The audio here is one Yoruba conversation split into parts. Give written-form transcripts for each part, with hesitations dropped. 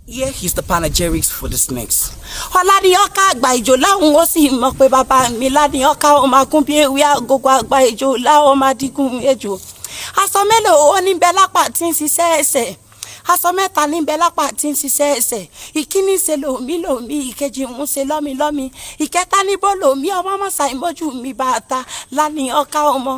Here is the panegyrics for the snakes. Ọ̀làníyànká àgbà ìjò láwọn ó sì mọ̀ pé bàbá mi lánìyànká ó máa gún bí ewé agogo àgbà ìjò láwọn máa dígùn ejò. Aṣọ mélòó ó ní bẹ lápá tí ń ṣiṣẹ́ ẹsẹ̀? Aṣọ mẹ́ta níbẹ̀ lápá tí ń ṣiṣẹ́ ẹsẹ̀. Ìkíní ṣe lòmí lòmí, ìkejì ń ṣe lọ́mí lọ́mí, ìkẹta níbo lòmí ọmọ mọ̀sá ìmójú mi bàtà lánìí ọ̀ka ọmọ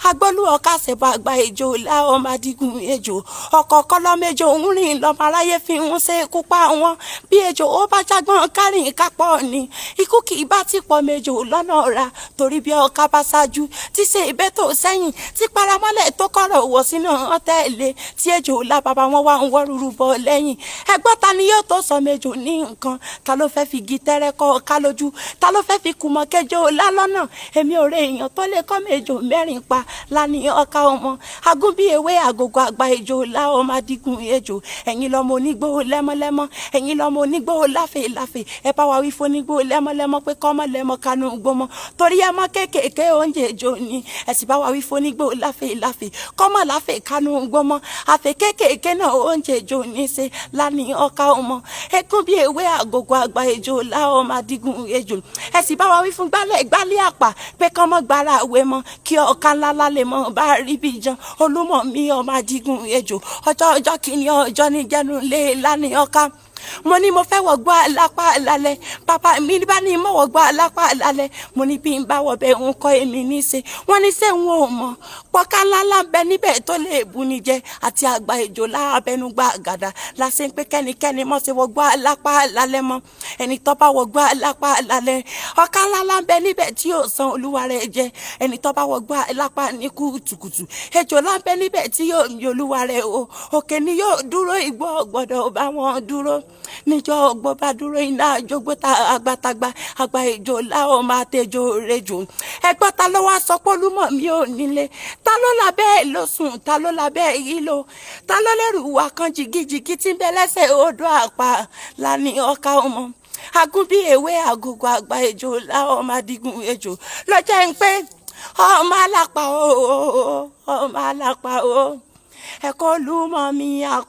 agbólú ọ̀ka ṣẹ̀bọ̀ àgbà ejò láwọn máa dígun ejò ọkọ̀ kọ́lọ́mẹjọ ń rìn lọ́mọ aráyé fi ń ṣe ikú pa wọn. Bí ejò ó bá jágbọ́n kárìn kápọ̀ ni ikú kì í bá ti pọ̀ mejò lọ́nà ọ̀ra, torí bí ọ̀ka bá ṣáájú tí ṣe ìbẹ́tò sẹ́yìn tí paramọ́lẹ̀ tó kọ̀rọ̀ wọ̀ sínú ọ̀tẹ̀lẹ̀ tí ejò lábàbà wọn wá ń wọ́ rúru bọ̀ lẹ́yìn. Ẹgbọ́n, ta ni yóò tó sọ mejò ní nǹkan? Ta ló fẹ́ fi igi tẹ́rẹ́ kọ́ ọ̀ka lójú? Ta ló fẹ́ fi kùmọ̀ kẹjọ lálọ́nà? Èmi ò rẹ èèyàn tó lè kọ́ mejò mẹ́rin pa lánìí ọ̀ka ọmọ agún bí ewé àgògò àgbà ejò láwọn máa dígun ejò. Ẹ̀yin lọ́mọ onígbó lẹ́mọ́lẹ́mọ́, ẹ̀yin lọ́mọ onígbó láfèláfè. Ẹ bá wa wí fún onígbó lẹ́mọ́lẹ́mọ́ pé kọ́mọ lẹ́mọ́ kanú gbọmọ, torí ẹ mọ́ kéékèèké oúnjẹ ejò ni. Ẹ sì bá wa wí fún onígbó láfèláfè kọ́mọ láfè kanú gbọmọ, àfè kéékèèké náà oúnjẹ ejò ní ṣe lánìí ọ̀ka ọmọ ẹkún bí ewé àgògò àgbà ejò láwọn máa dígun ejò. Ẹ sì bá wa wí fún gbálẹ̀ gbálẹ̀ àpà pé kọ́mọ gbára àwẹ̀ mọ́, kí ọ̀ka ńlá lálẹ́ mọ́ bá rí bí jan. Olúmọ̀ mi ọmọ adigun ejò, ọjọ́ ọjọ́ kìíní ọjọ́ ní jẹ́nu lé lánìí ọ̀ka. Mo ní mo fẹ́ wọ̀gbọ́ alápá lálẹ́, bàbá mi bá ní mo wọ̀gbọ́ alápá lálẹ́. Mo ní bí n bá wọ̀ bẹ́ẹ̀ ń kọ́ èmi ní ṣe. Wọ́n ní ṣé n ò mọ̀ pọ́ká ńláńlá ń bẹ níbẹ̀ tó lè bu ni jẹ àti àgbà ìjò lábẹ́nugbà àgàdà láṣẹ ń pé kẹ́nikẹ́ni mọ̀ ṣe wọ̀gbọ́ alápá lálẹ́ mọ́. Ẹni tó bá wọ̀gbọ́ alápá lálẹ́, ọ̀ká ńláńlá ń bẹ níbẹ̀ tí yóò san olúwa rẹ̀ jẹ. Ẹni tó bá wọ̀gbọ́ alápá ní kùtùkùtù, ejò láńbẹ níbẹ̀ tí yóò mi olúwa rẹ̀ o. Òkè ni yóò dúró, igbó gbọ́dọ̀ bá wọn dúró. Níjọ́ ọgbọ́n bá dúró, iná àjọgbó ta agbátagba àgbà ìjò láwọn máa tẹjọ rẹjò. Ẹgbọ́n, ta ló wá sọ pé olúmọ mi ò nílé? Ta ló lábẹ́ ló sùn? Ta ló lábẹ́ yìí ló? Ta ló lẹ́rù wà kan jìgìjìgì tí ń bẹ lẹ́sẹ̀ odò àpá lánìí ọ̀ka ọmọ agún bí ewé àgùgù àgbà ejò láwọn máa digun ejò lọ́jọ́ ń pé ọmọ alápá o, ọmọ alápá o, ẹ̀kọ́ olúmọ mi àpá.